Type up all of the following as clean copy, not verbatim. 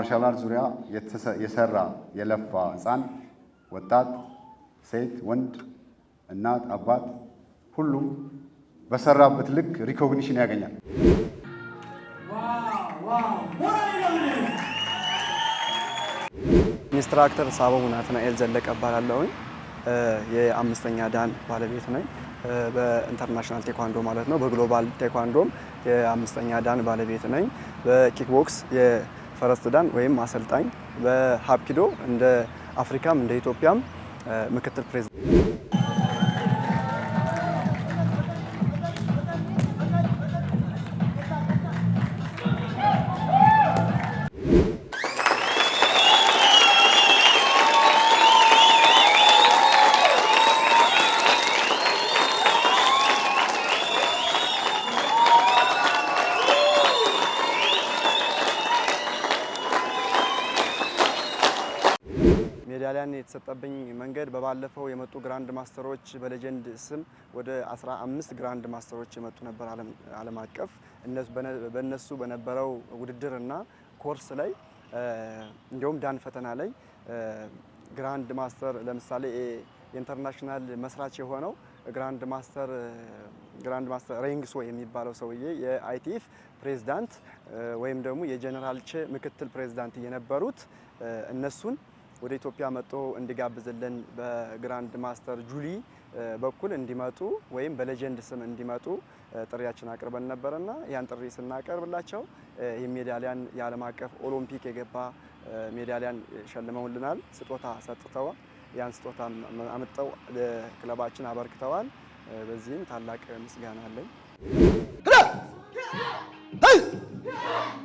Martial art ዙሪያ የሰራ፣ የለፋ ሕፃን፣ ወጣት፣ ሴት፣ ወንድ፣ እናት፣ አባት ሁሉም በሰራበት ልክ recognition ያገኛል። Wow! ሞራል ይለምልን! Instructor ሳበው ናትናኤል ዘለቀ እባላለሁኝ። የአምስተኛ ዳን ባለቤት ነኝ። በ international ቴኳንዶ ማለት ነው። በ global ቴኳንዶም የአምስተኛ ዳን ባለቤት ነኝ። በ kickbox የ first dan ወይም አሰልጣኝ፣ በሀፕኪዶ እንደ አፍሪካም እንደ ኢትዮጵያም ምክትል ፕሬዚዳንት። ሜዳሊያን የተሰጠብኝ መንገድ በባለፈው የመጡ grand master ኦች በ legend ስም ወደ 15 grand master ኦች የመጡ ነበር። ዓለም አቀፍ በእነሱ በነበረው ውድድርና ኮርስ ላይ፣ እንዲሁም ዳን ፈተና ላይ grand master፣ ለምሳሌ የ international መስራች የሆነው grand master ሬንግሶ የሚባለው ሰውዬ፣ የ ITF ፕሬዝዳንት ወይም ደግሞ የጀነራል ቼ ምክትል ፕሬዝዳንት የነበሩት፣ እነሱን ወደ ኢትዮጵያ መጥቶ እንዲጋብዝልን በ grand master ጁሊ በኩል እንዲመጡ ወይም በ legend ስም እንዲመጡ ጥሪያችን አቅርበን ነበርና ያን ጥሪ ስናቀርብላቸው ይህ ሜዳሊያን፣ የዓለም አቀፍ ኦሎምፒክ የገባ ሜዳሊያን ሸልመውልናል። ስጦታ ሰጥተዋል። ያን ስጦታ አምጥተው ለክለባችን አበርክተዋል። በዚህም ታላቅ ምስጋና አለኝ። Hey!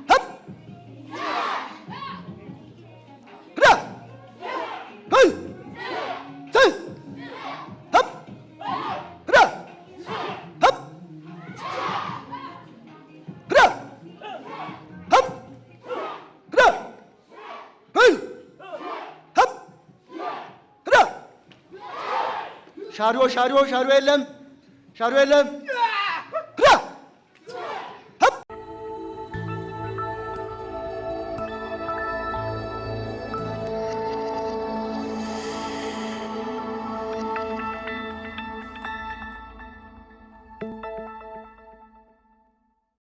Hup! Hra! Hey! Hey! Hup! Hra! Hup! Hra! Hup! Hra! Hey! Hup! Hra! ሻዶ፣ ሻዶ፣ ሻዶ የለም፣ ሻዶ የለም።